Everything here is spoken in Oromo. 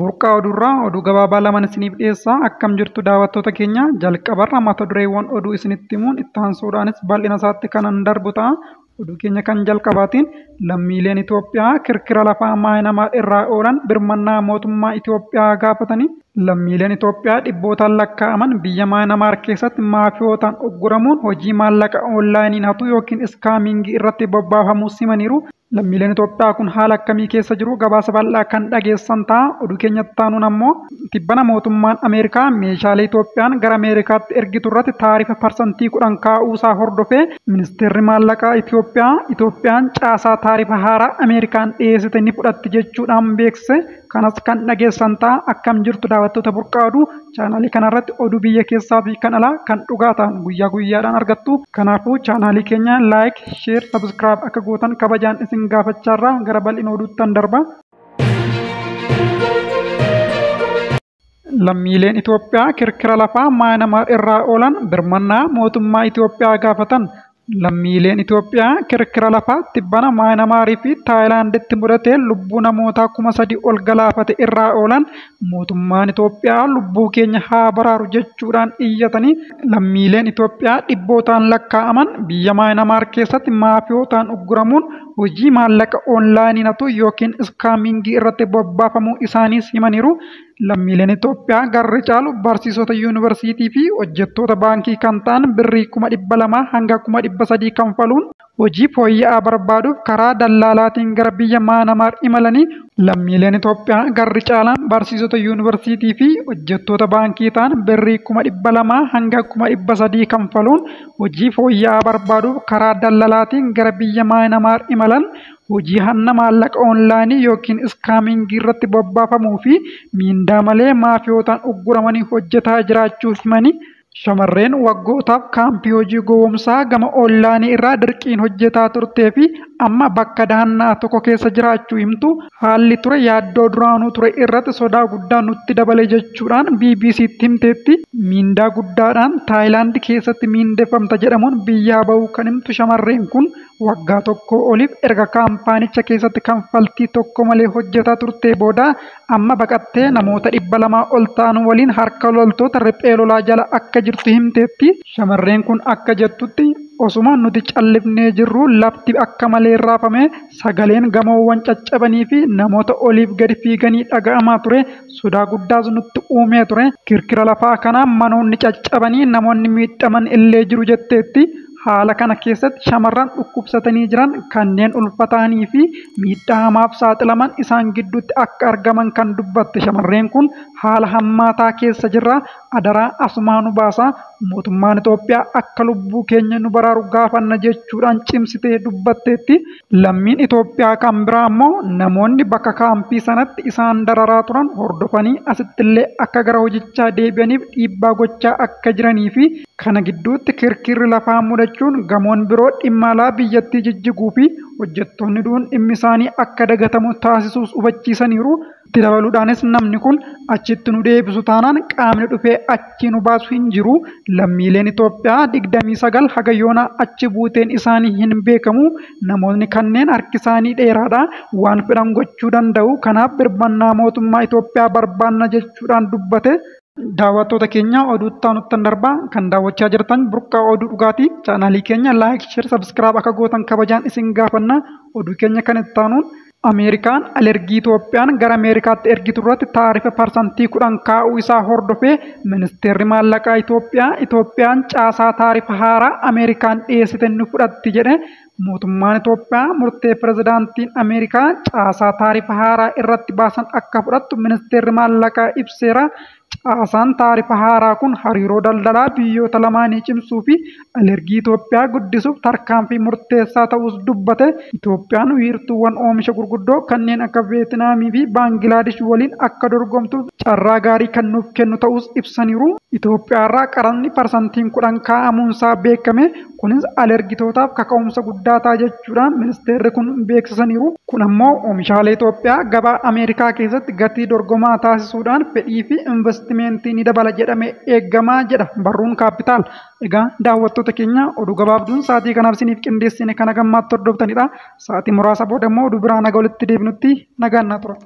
Burqaa oduurraa oduu gabaabaa lamaan isiniif dhiyeessaa. Akkam jirtu daawwattoota keenya? Jalqabarra mata dureewwan oduu isinitti himuun itti aansuudhaanis bal'ina isaatti kanan darbu ta'a. Oduu keenya kan jalqabaatiin lammiileen Itoophiyaa kirkira lafaa Maayinaamaar irraa oolan birmannaa mootummaa Itoophiyaa gaafatanii. Lammiileen Itoophiyaa dhibbootaan lakkaa'aman biyya Maayinaamaar keessatti maafiyootaan ugguramuun hojii maallaqa onlaayiniin hatu yookiin iskaamingii irratti bobbaafamuu simaniiru. Lammiileen Itoophiyaa kun haala akkamii keessa jiru? Gabaasa bal'aa kan dhageessan ta'a. Oduu keenyatti aanuun ammoo tibbana mootummaan Ameerikaa meeshaalee Itoophiyaan gara Ameerikaatti ergitu irratti taarifa 10% kaa'uusaa hordofee ministeerri maallaqaa Itoophiyaa Itoophiyaan caasaa taarifa haaraa Ameerikaan dhiyeessite ni fudhatti jechuudhaan beeksise. Kanas kan dhageessan ta'a. Akkam jirtu daawwattoota Burqaa Oduu? Chaanaalii kanarratti oduu biyya keessaa fi kan alaa kan dhugaa ta'an guyyaa guyyaadhaan argattu. Kanaafuu chaanaalii keenya like, share, subscribe akka gootan kabajaan isin gaafachaarraa gara bal'ina oduuttan darba. Lammiileen Itoophiyaa kirkira lafaa Maayinaamaar irraa oolan birmannaa mootummaa Itoophiyaa gaafatan. Lammiileen Itoophiyaa kirkira lafaa tibbana Maayinaamaarii fi Taayilaanditti mudatee lubbuu namootaa 3000 ol galaafate irraa oolan mootummaan Itoophiyaa lubbuu keenya haa baraaru jechuudhaan iyyatanii. Lammiileen Itoophiyaa dhibbootaan lakkaa'aman biyya Maayinaamaar keessatti maafiyootaan ugguramuun hojii maallaqa onlaayiniin hatu yookiin iskaamingii irratti bobbaafamuu isaaniis himaniiru. Lammiileen Itoophiyaa garri caalu barsiisota yuunivarsiitii fi hojjettoota baankii kan ta'an birrii 200,000 hanga 300,000 kanfaluun hojii fooyya'aa barbaaduuf karaa dallaalaatiin gara biyya Maayinaamaar imalanii. Lammiileen Itoophiyaa garri caalaan barsiisota yuunivarsiitii fi hojjettoota baankii ta'an birrii 200,000 hanga 300,000 kanfaluun hojii fooyya'aa barbaaduuf karaa dallaalaatiin gara biyya Maayinaamaar imalan hojii hanna maallaqa onlaayinii yookiin iskaamingii irratti bobbaafamuu fi miindaa malee maafiyootaan ugguramanii hojjetaa jiraachuu himanii. Shamarreen waggootaaf kaampii hojii gowwoomsaa gama onlaayinii irraa dirqiin hojjetaa turtee fi amma bakka dahannaa tokko keessa jiraachuu himtu, haalli ture yaaddoo duraanuu ture irratti sodaa guddaa nutti dabale jechuudhaan BBCtti himteetti. Miindaa guddaadhaan Taayilaand keessatti miindeffamta jedhamuun biyyaa bahuu kan himtu shamarreen kun waggaa tokko oliif erga kaampaanicha keessatti kanfaltii tokko malee hojjetaa turtee booda amma baqattee namoota 200 ol ta'an waliin harka loltoota riphee lolaa jala akka jirtu himteetti. Shamarreen kun akka jettutti osuma nuti callifnee jirru lafti akka malee raafame, sagaleen gamoowwan caccabanii fi namoota oliif gadi fiiganii dhaga'amaa ture, sodaa guddaas nutti uumee ture. Kirkira lafaa kanaan manoonni caccabanii namoonni miidhaman illee jiru jetteetti. Haala kana keessatti shamarran dhukkubsatanii jiran, kanneen ulfataanii fi miidhaa hamaaf saaxilaman isaan gidduutti akka argaman kan dubbatte shamarreen kun, haala hammaataa keessa jirra, adaraa asumaa nu baasaa, mootummaan Itoophiyaa akka lubbuu keenya nu baraaru gaafanna jechuudhaan cimsitee dubbatteetti. Lammiin Itoophiyaa kan biraa immoo namoonni bakka kaampii sanatti isaan dararaa turan hordofanii asittillee akka gara hojichaa deebi'aniif dhiibbaa gochaa akka jiranii fi kana gidduutti kirkirri lafaa mudachuun gamoon biroo dhimma alaa biyyattii jijjiguu fi hojjettoonni du'uun dhimmi isaanii akka dagatamu taasisuus hubachiisaniiru. Itti dabaluudhaanis namni kun, achitti nu deebisu taanaan qaamni dhufee achi nu baasu hin jiru. Lammiileen Itoophiyaa 29 haga yoonaa achi buuteen isaanii hin beekamu. Namoonni kanneen harki isaanii dheeraadha. Waan fedhan gochuu danda'u. Kanaaf birmannaa mootummaa Itoophiyaa barbaanna jechuudhaan dubbate. Daawwattoota keenya, oduu itti darbaa. Kan daawwachaa jirtan Burqaa Oduu Dhugaatii. Chaanaalii keenya like, share, subscribe akka gootan kabajaan isin gaafanna. Oduu keenya kan itti aanuun Ameerikaan alergii Itoophiyaan gara Ameerikaatti ergitu irratti taarifa 10% kaa'uu isaa hordofee ministeerri maallaqaa Itoophiyaa Itoophiyaan caasaa taarifa haaraa Ameerikaan dhiyeessite ni fudhatti jedhe. Mootummaan Itoophiyaa murtee pirezidaantiin Ameerikaa caasaa taarifa haaraa irratti baasan akka fudhattu ministeerri maallaqaa ibseera. Caasaan taarifa haaraa kun hariiroo daldalaa biyyoota lamaanii cimsuu fi alergii Itoophiyaa guddisuuf tarkaanfii murteessaa ta'us dubbate. Itoophiyaan wiirtuuwwan oomisha gurguddoo kanneen akka Veetinaamii fi Baangilaadesh waliin akka dorgomtuuf carraa gaarii kan nuuf kennu ta'us ibsaniiru. Itoophiyaarraa qaranni 10% kaa'amuunsaa beekame. Kunis alergitootaaf kaka'umsa guddaa ta'a jechuudhaan ministeerri kun beeksisaniiru. Kun ammoo oomishaalee Itoophiyaa gabaa Ameerikaa keessatti gatii dorgomaa taasisuudhaan fedhii fi investimentii ni dabala jedhamee eegamaa jedha barruun Kaapitaal. Egaa daawwattoota keenya, oduu gabaabduun sa'aatii kanaaf isiniif qindeessine kana gammaatti hordoftanidha. Sa'aatii muraasa booda immoo oduu biraa naga walitti deebinutti nagaan naa tura.